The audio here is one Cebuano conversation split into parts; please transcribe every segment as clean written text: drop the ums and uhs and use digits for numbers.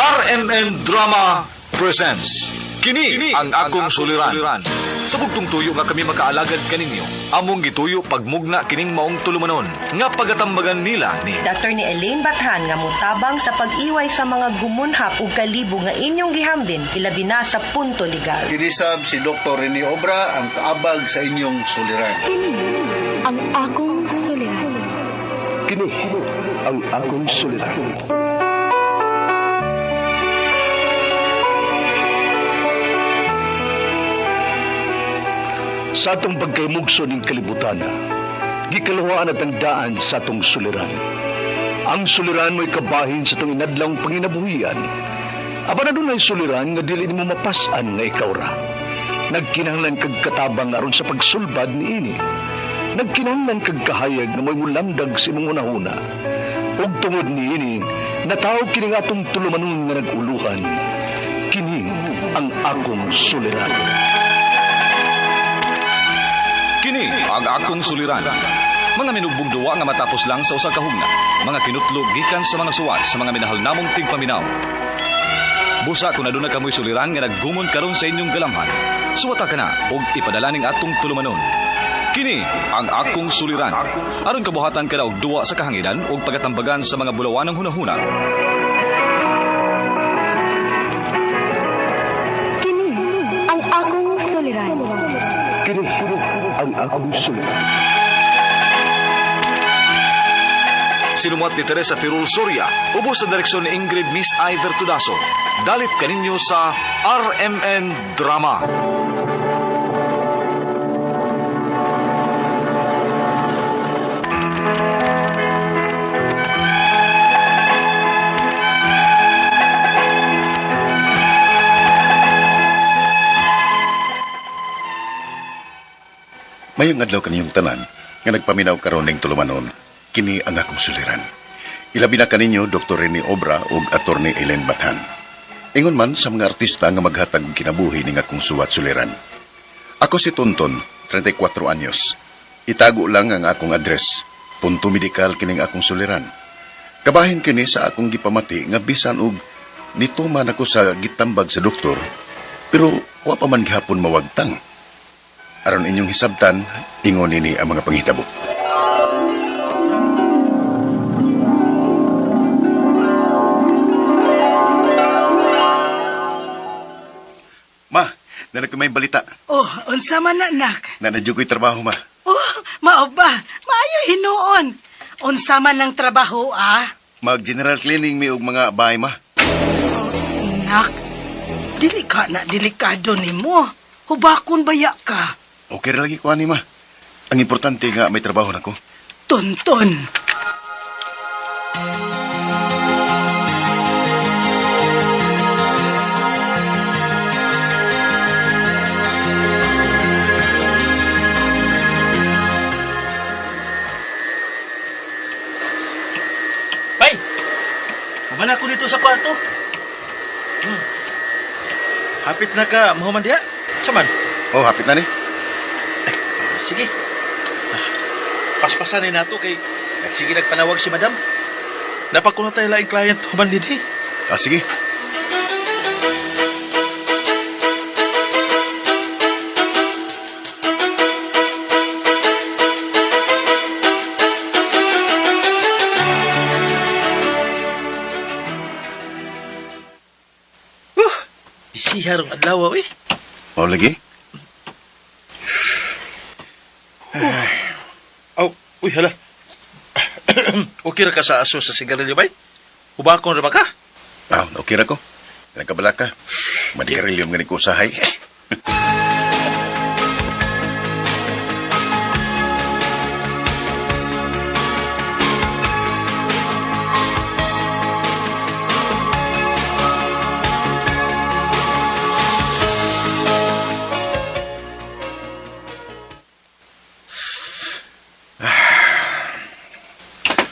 RMN Drama presents Kini ang akong suliran. Sa bugtong tuyo nga kami makaalagad kaninyo, among gituyo pagmugna kining maong tulumanon nga pagatambagan nila ni Dr. ni Elaine Bathan nga mutabang sa pag-iway sa mga gumunhap ug kalibo nga inyong gihambin ilabi na sa punto legal. Kinisab si Dr. Rene Obra ang kaabag sa inyong suliran. Kini ang akong suliran. Kini ang akong suliran. Sa atong pagkaymugso ning kalibutan, gikaluhaan at ang daan sa atong suliran. Ang suliran mo'y kabahin sa atong inadlawng panginabuhian. Apan adunay suliran nga dili nimo mapas-an nga ikaw ra. Nagkinahanglan kag katabang aron sa pagsulbad niini. Nagkinahanglan kag kahayag nga mo'y mulamdag sa imong hunahuna. Ug tungod niini, nataw kini nga atong tulumanon nga nag-uluhan. Kini ang akong suliran. Kini ang akong suliran. Mga minugbong duwa nga matapos lang sa usa ka hugna. Mga kinutlog gikan sa mga suwat sa mga minahal namong tigpaminaw. Busa kung aduna kamoy suliran nga naggumon karon sa inyong galamhan. Suwata ka na og ipadala ning atong tulumanon. Kini ang akong suliran. Aron kabuhatan ka na og duwa sa kahanginan ug pagatambagan sa mga bulawanang hunahuna. Kini ang akong suliran. Kini ang akong suliran. Sinumuat ni Teresa Tirul Soria, ubos sa direksyon ni Ingrid Miss Iver Tudaso. Dalit kaninyo sa RMN Drama. Mayong adlaw kaninyong tanan nga nagpaminaw karon ning tulumanon, kini ang akong suliran. Ilabi na kaninyo Dr. Rene Obra ug Attorney Ellen Bathan. Ingon man sa mga artista nga maghatag og kinabuhi ning akong suwat suliran. Ako si Tonton, 34 anyos. Itago lang ang akong address. Punto medikal kining akong suliran. Kabahin kini sa akong gipamati nga bisan og nituman ako sa gitambag sa doktor, pero wa pa man gihapon mawagtang. Aron inyong hisabtan, ingon nini ang mga panghitabo. Ma, nanag ko may balita. Oh, unsa man na, nak? Nanadyo ko'y trabaho, ma. Oh, mao ba? Maayo hinuon. Unsa man ang trabaho, ah? Mag-general cleaning mi og mga bahay, ma. Nak, dili ka na delikado nimo. Hubakon baya ka. Okay ra lagi ko ani, ma. Ang importante nga may trabaho na ko. Tunton. Bay! Kumana ko dito sa kwarto. Hapit na ka, mahuman diha. Saman? Oh, hapit na ni. Ay, sige. Ah, Paspasan ni nato kay sige nagpanawag si madam. Napakuno tayo laing client human dinhi. Ah, sige. Bisiha rong adlaw eh. Oh, lagi. Aw, uy hala. Okay ra ka sa aso sa sigarilyo bay? Hubakon ra ba ka? Ah, okay ra ko. Nagkabala ka. Madikarilyo nga ni ko usahay.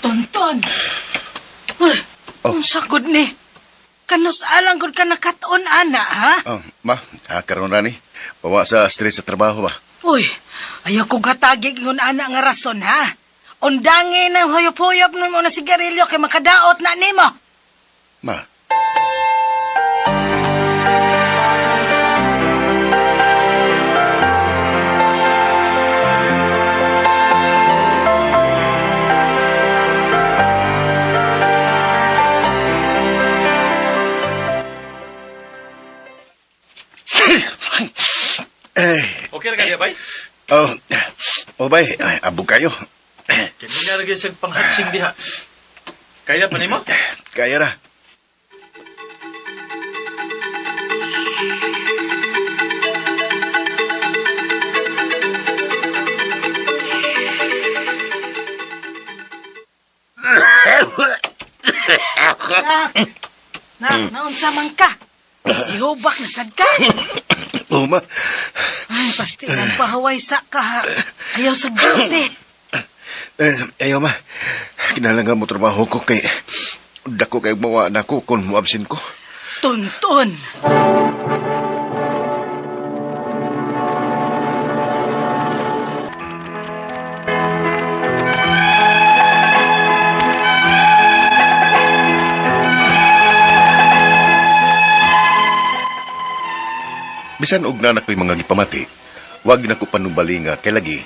Tonton. Uy, Oh. unsa gud ni? Kanus alang gud ka nakat-on ana, ha? Oh, ma, ah, karon ra ni. Pawa sa stress sa trabaho ba. Uy, ayaw ko gatagig ingon ana nga rason, ha? Undangi ng huyop-huyop nimo na sigarilyo kay makadaot na nimo. Ma, Okay ra kaya, bay? Oh, oh bay, ay, abog kayo. Kanina ra gyud siyang panghatsing diha. Kaya pa nimo? Kaya ra. Nak, nak, naunsa man ka? Ihubak na sad ka? Oh, ma. Ay, pasti ang pahaway sa ka ha. Ayaw sa gate. Eh, ayaw ma. Kinahanglan mo trabaho ko kay dako kay mawa na ko kung moabsent ko. Tunton. Bisan og na nako'y mga gipamati, wag na ko panubali nga kay lagi,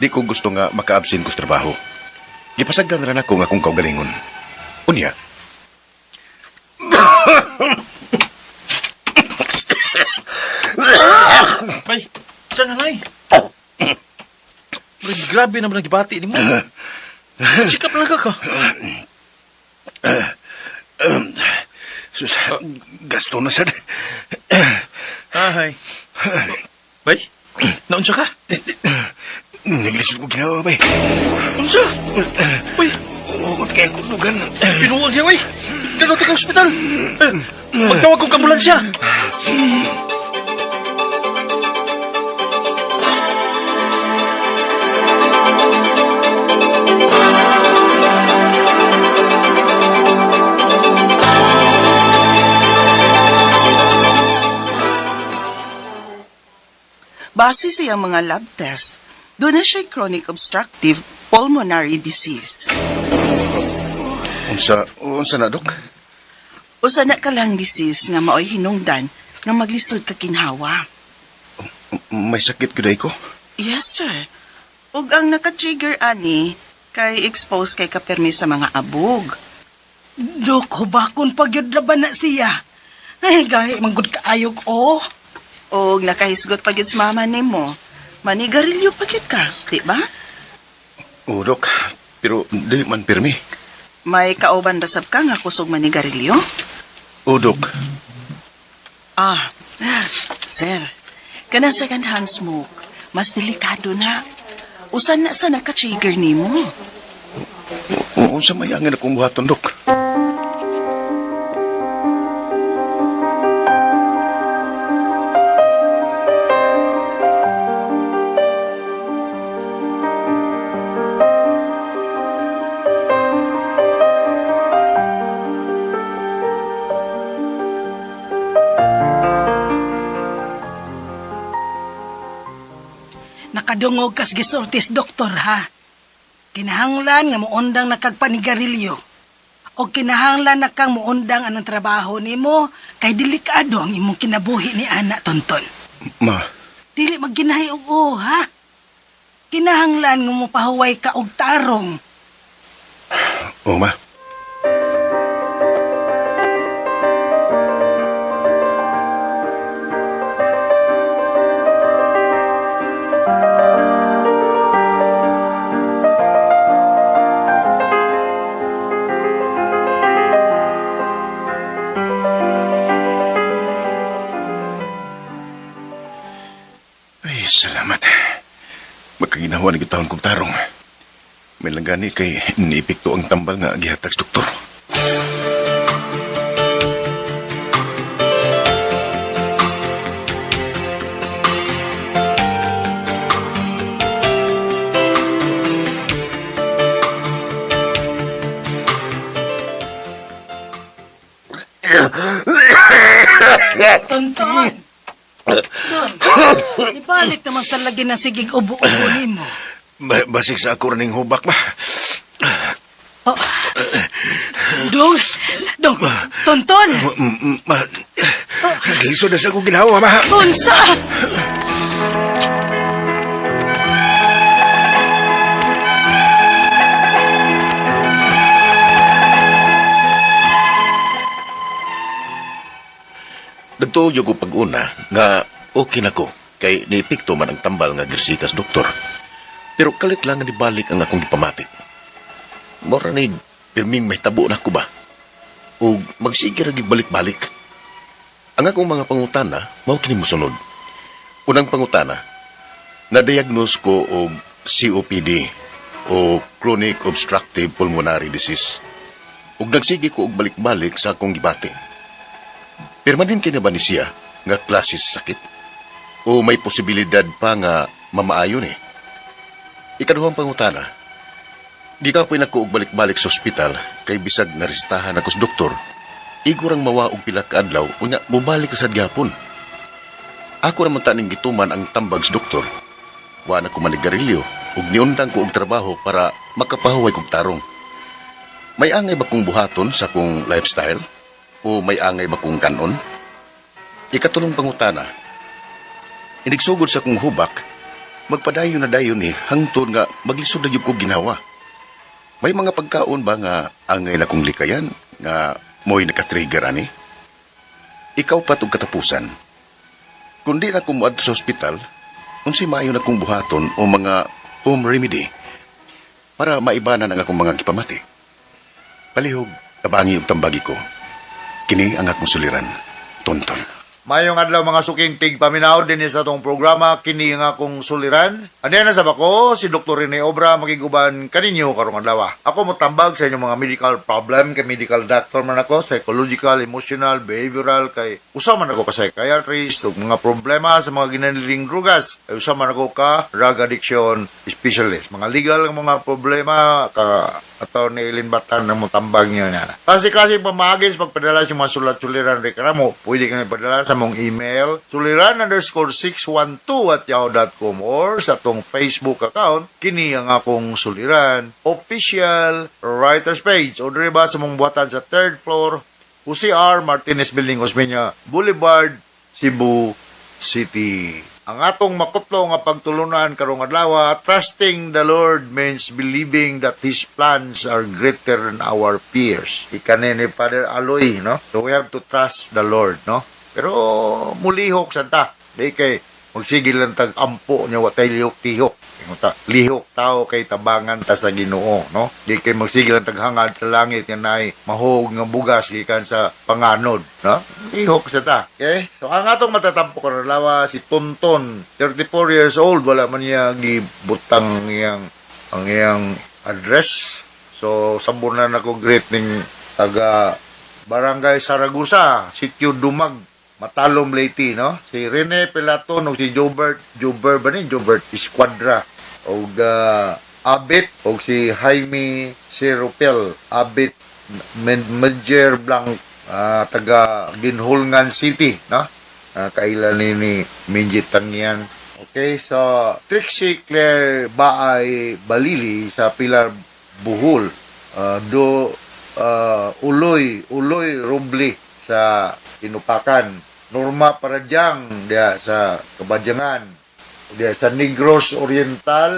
di ko gusto nga makaabsent ko sa trabaho. Gipasagdan ra nako nga akong kaugalingon. Unya, Bay, saan na nay? Pero grabe naman ang gibati nimo. Sikap lang ka ka. sus, gasto na sad. Ahay. Bay, naunsa ka? Naglisod ko ginawa, bay. Unsa? Uy, Hugot kay kutugan. pinuwag siya, uy. Dalo ka ospital. Eh, magtawag kong ambulansya. Base sa iyang mga lab test, doon na siya chronic obstructive pulmonary disease. Unsa, unsa na, dok? Usa na ka lang disease nga maoy hinungdan nga maglisod ka kinhawa. May sakit gyud ko. Yes, sir. Ug ang naka-trigger ani kay expose kay kapirmi sa mga abog. Dok, hubakon pag yun na ba na siya? Ay, gahi, manggod kaayog, oh. Og nakahisgot pa gyud sa mama nimo. Manigarilyo pa gyud ka, di ba? O, dok. Pero di man pirmi. May kauban ra sab ka nga kusog manigarilyo? O, dok. Ah, sir, kanang second hand smoke, mas delikado na. Usan na sa naka-trigger nimo. O, unsa may angin akong buhaton, dok? Nakadungog kas gisultis doktor ha. Kinahanglan nga muundang nakagpanigarilyo. O kinahanglan na kang muundang anang trabaho nimo kay delikado ang imong kinabuhi ni ana Tonton. Ma, Dili magginahi og oo ha. Kinahanglan nga mopahuway ka og tarong. o ma. Ay, salamat. Magkaginawa ng gitawon kong tarong. May langgani kay niipikto ang tambal nga gihatag sa doktor. Tonton. Don, ibalik naman sa lagi na sigig ubo-ubo nimo. Basig sa ako rin hubak ba? Oh. Dong, dong, Tonton. Ma, naglisod na sa akong ginawa, ma. Unsa? Nagtuo ko pag-una nga okay na ko. Kay niepekto man ang tambal nga gireseta sa doktor. Pero kalit lang nga nibalik ang akong gipamati. Mora ni pirming mahitabo na ko ba? O magsige ra balik-balik. Ang akong mga pangutana, mao kini mosunod. Unang pangutana, na-diagnose ko og COPD o Chronic Obstructive Pulmonary Disease. Ug nagsige ko og balik-balik sa akong gibati. Permanente na ba ni siya nga klase sa sakit? O may posibilidad pa nga mamaayo ni? Ikaduhang pangutana, gikapoy na ko og balik-balik sa ospital kay bisag naresetahan ako sa doktor, igo rang mawa og pila ka adlaw unya mobalik sa gyapon. Ako ra man taning gituman ang tambag sa doktor. Wa na ko manigarilyo ug niundang ko og trabaho para makapahuway kog tarong. May angay ba kong buhaton sa akong lifestyle? O may angay ba kong kanon? Ikatulong pangutana, inigsugod sa akong hubak, magpadayon na dayon ni hangtod nga maglisod na gyud ko ginawa. May mga pagkaon ba nga angay na kong likayan nga mo'y nakatrigger ani? Ikaupat og katapusan, kung di na ko moadto sa ospital, unsay maayo na kong buhaton o mga home remedy para maibanan ang akong mga gipamati? Palihog, tabangi og tambagi ko. Kini ang akong suliran. Tonton. Mayong adlaw, mga suking tigpaminaw, dinhi sa atong programa "Kini nga Akong Suliran". Aniya na sa bako si Dr. Rene Obra, makiguban kaninyo karong adlaw. Ako motambag sa inyong mga medical problem kay medical doctor man ako, psychological, emotional, behavioral, kay usa man ako ka psychiatrist, ug mga problema sa mga ginaniling drugas ay usa man ako ka drug addiction specialist. Mga legal nga mga problema, ka Attorney Eileen Batan na motambag niyo na. Klase-klase pamaagi sa pagpadala sa mga sulat-suliran reklamo. Pwede kang ipadala sa mong email suliran_612@yahoo.com or sa atong Facebook account, "Kini ang Akong Suliran Official Writers Page", o diri ba sa mong buhatan sa third floor, Jose R. Martinez Building, Osmeña Boulevard, Cebu City. Ang atong makutlo nga pagtulunan karong adlaw, trusting the Lord means believing that His plans are greater than our fears. Ikani ni Father Aloy, no? So we have to trust the Lord, no? Pero mulihok sa ta. Di kay magsige lang tag ampo niya, wa tay lihok-lihok. Ingon ta, lihok tao kay tabangan ta sa Ginoo, no? Di kay magsige lang taghangad sa langit nga naay mahog nga bugas gikan sa panganod, no? Lihok sa ta. Okay? So ang atong matatampo karon adlaw, si Tonton, 34 years old, wala man niya gibutang iyang ang iyang address. So sambunan ako greet ning taga Barangay Saragusa, Sitio Dumag, Matalom, Leyte, no? Si Rene Pelaton o si Jobert, Jobert ba ni? Jobert Esquadra o Abit o si Jaime Seropel Abit Major Blanc, taga Guihulngan City, no? Kailan ni Minji Tangyan. Okay, so Trixie Claire Baay Balili sa Pilar, Bohol. Do Uloy, Uloy Roble sa Tinupakan. Norma Paradyang diya sa Kabadyangan. Diya sa Negros Oriental,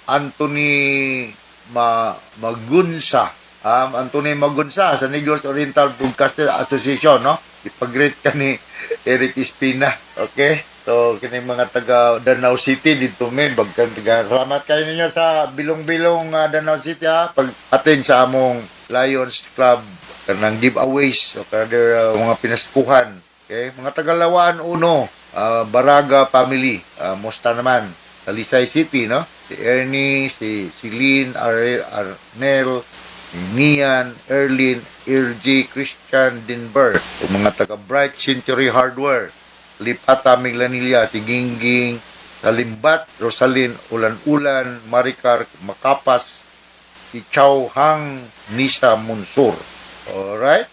Anthony Magunsa. Anthony Magunsa sa Negros Oriental Broadcaster Association, no? Ipag-greet ka ni Eric Espina. Okay? So, kini mga taga Danao City dito men, bagkan taga. Salamat kayo ninyo sa bilong-bilong Danao City ha. Pag-attend sa among Lions Club kanang giveaways o kada mga pinaskuhan. Okay? Mga taga Lawaan Uno, Baraga family, musta naman? Sa Lisay City, no? Si Ernie, si Celine, Arnel, Nian, Erlin, Irji, Christian Denver, ug mga taga Bright Century Hardware, Lipata Miglanilla, si Gingging, Salimbat, Rosalyn Ulan-Ulan, Maricar Makapas, si Chow Hang Nisa Munsur. Alright?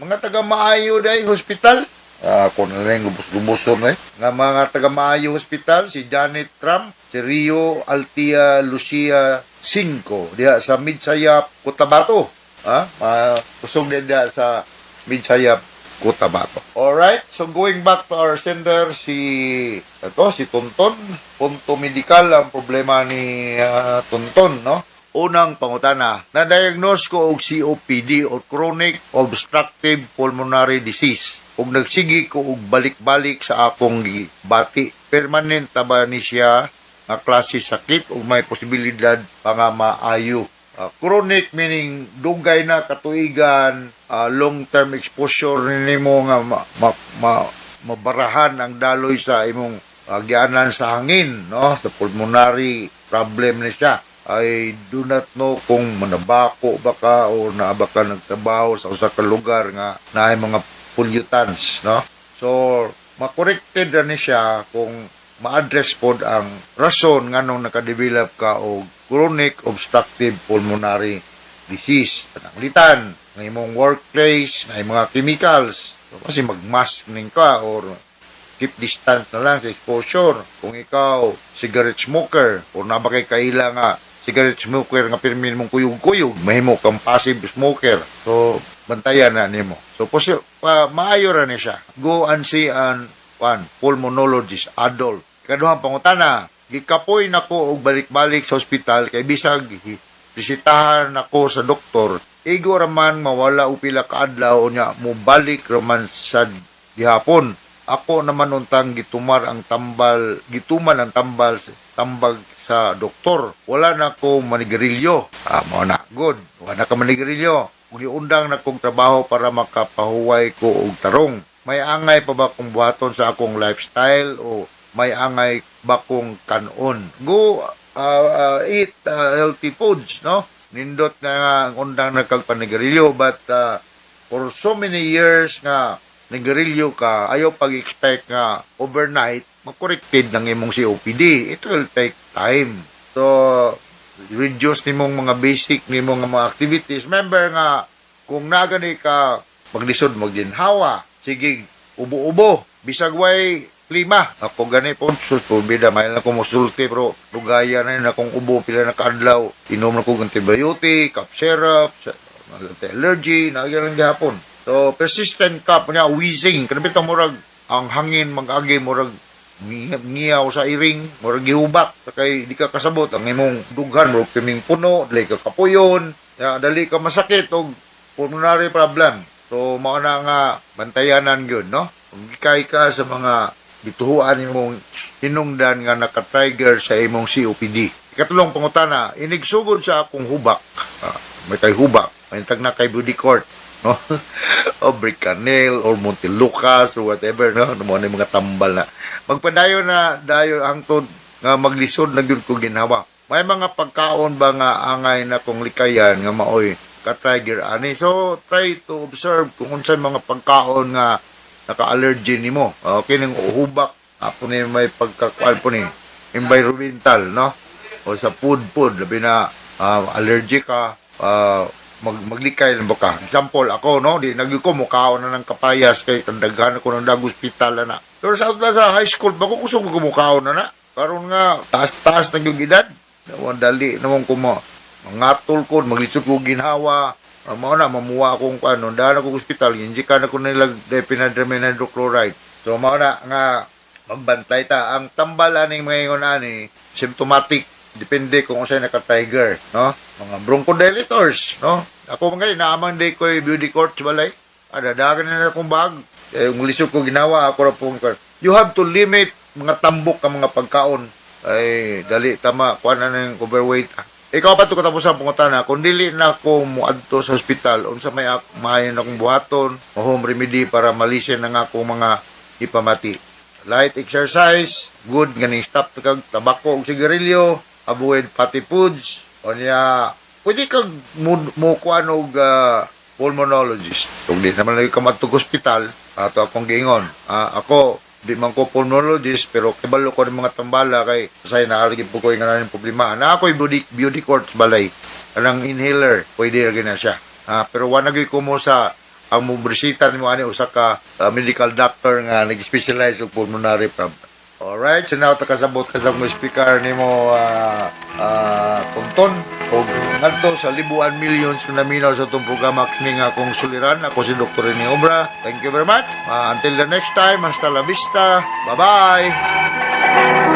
Mga taga Maayo day hospital. Ako na lang gubos-gubos na eh. Nga mga taga Maayo Hospital, si Janet Trump, si Rio Altia Lucia Cinco, diha sa Midsayap, Cotabato. Ha? Kusog din diha sa Midsayap, Cotabato. Alright, so going back to our sender, si ito, si Tonton, punto medical ang problema ni Tonton, no? Unang pangutana, na-diagnose ko og COPD o chronic obstructive pulmonary disease ug nagsige ko og balik-balik sa akong gibati. Permanent ta ba ni siya nga klase sakit ug may posibilidad pa nga maayo? Chronic meaning dugay na katuigan, long-term exposure nimo nga mabarahan ang daloy sa imong gianan sa hangin, no? Sa pulmonary problem ni siya. I do not know kung manabako ba ka o naa ba ka nagtrabaho sa usa ka lugar nga naay mga pollutants, no? So, makorekted ra ni siya kung ma-address pod ang rason nganong nakadevelop ka og chronic obstructive pulmonary disease. Pananglitan, ang imong workplace, na mga chemicals. So, kasi mag-mask ning ka or keep distance na lang sa exposure. Kung ikaw cigarette smoker or naa ba kay kaila nga cigarette smoker nga pirmi mong kuyog-kuyog, mahimo kang passive smoker. So, bantayan na nimo. So, maayo ra ni siya. Go and see an one, pulmonologist, adult. Kaduhang pangutana, gikapoy nako og balik-balik sa ospital kay bisag bisitahan nako sa doktor, igo raman mawala og pila ka adlaw, unya mobalik raman sa gihapon. Ako naman untang gitumar ang tambal, gituman ang tambal tambag sa doktor. Wala na ko manigarilyo. Ah, mao na. Good. Wala na ka manigarilyo. Undang na kong trabaho para makapahuway ko og tarong. May angay pa ba kong buhaton sa akong lifestyle o may angay ba kong kanon? Go eat healthy foods, no? Nindot na nga ang undang nagkagpanigarilyo, but for so many years nga nigarilyo ka, ayaw pag-expect nga overnight makorekted ng imong COPD. It will take time. So, reduce nimong mga basic nimong mga activities. Remember nga, kung nagani ka maglisod magginhawa, sige, ubo-ubo, bisag way klima. Ako gani po, sus, bida, may lang ko mosulti, pero lugaya na yun akong ubo, pila na kaadlaw, inom na ko antibiotic, cough syrup, anti-allergy, nagyan lang gihapon. So, persistent cough, niya, wheezing, kanang bitong murag, ang hangin mag-agi, murag, ngiyaw sa iring, murag gihubak, kay di ka kasabot, ang imong dughan, murag pirming puno, dali ka kapuyon, ya, dali ka masakit, og pulmonary problem. So, mao na nga, bantayanan yun, no? Kung gikay ka sa mga gituhuan imong hinungdan nga naka-trigger sa imong COPD. Ikatulong pangutana, inigsugod sa akong hubak. May kay hubak, may tag na kay Budecort, no? O Bricanyl or Montelukast or whatever, no? Ano mo na yung mga tambal na. Magpadayon na dayon hangtod nga maglisod na gyud ko ginhawa. May mga pagkaon ba nga angay na kong likayan nga maoy ka-trigger ani? So try to observe kung unsay mga pagkaon nga naka-allergy nimo. Okay ning hubak apo ni may pagkakuan po ni environmental, no? O sa food food labi na allergic ka, maglikay lang ba ka. Example ako, no, di nagyud ko mukaon na ng kapayas kay tandaghan ako ng dag ospital na. Pero sa high school ba ko kusog ko mukaon na na. Karon nga taas-taas na gyud edad. Dali namon ko mo mangatol ko, maglisod ko ginhawa. Mao na mamuha akong ano, daan ako ospital, injikan ako nila diphenhydramine hydrochloride. So mao na nga magbantay ta. Ang tambal aning mga ingon ani symptomatic, depende kung unsay naka-trigger, no? Mga bronchodilators, no? Ako man gani naamang day ko'y Budecort sa balay. Ada dagan na akong bag. Eh, lisod ko ginawa ako ra pong. You have to limit mga tambok ka mga pagkaon. Ay dali tama kuan na ng overweight. Ikaw pa to katapos ang pangutana, kung dili na ako muadto sa ospital, unsa may maayo na akong buhaton o home remedy para malisin ang akong mga ipamati? Light exercise, good ganing stop kag tabako ug sigarilyo, avoid fatty foods, o niya pwede kag mo kuan og pulmonologist. Kung di naman lagi ka madtog ospital, ato akong giingon. Ako, di man ko pulmonologist pero kibalo ko ng mga tambala kay say naalagi po ko yung nga problema. Na ako'y Budecort balay. Kanang inhaler, pwede ra na siya. Pero wa na gyud ko mo sa ang mobresita nimo ani usa ka medical doctor nga nag-specialize og pulmonary problem. Alright, so now takasabot ka sa mga speaker nimo Tonton og ngadto sa libuan millions nga naminaw sa atong programa, kini nga akong suliran. Ako si Dr. Rene Obra. Thank you very much. Until the next time, hasta la vista. Bye-bye.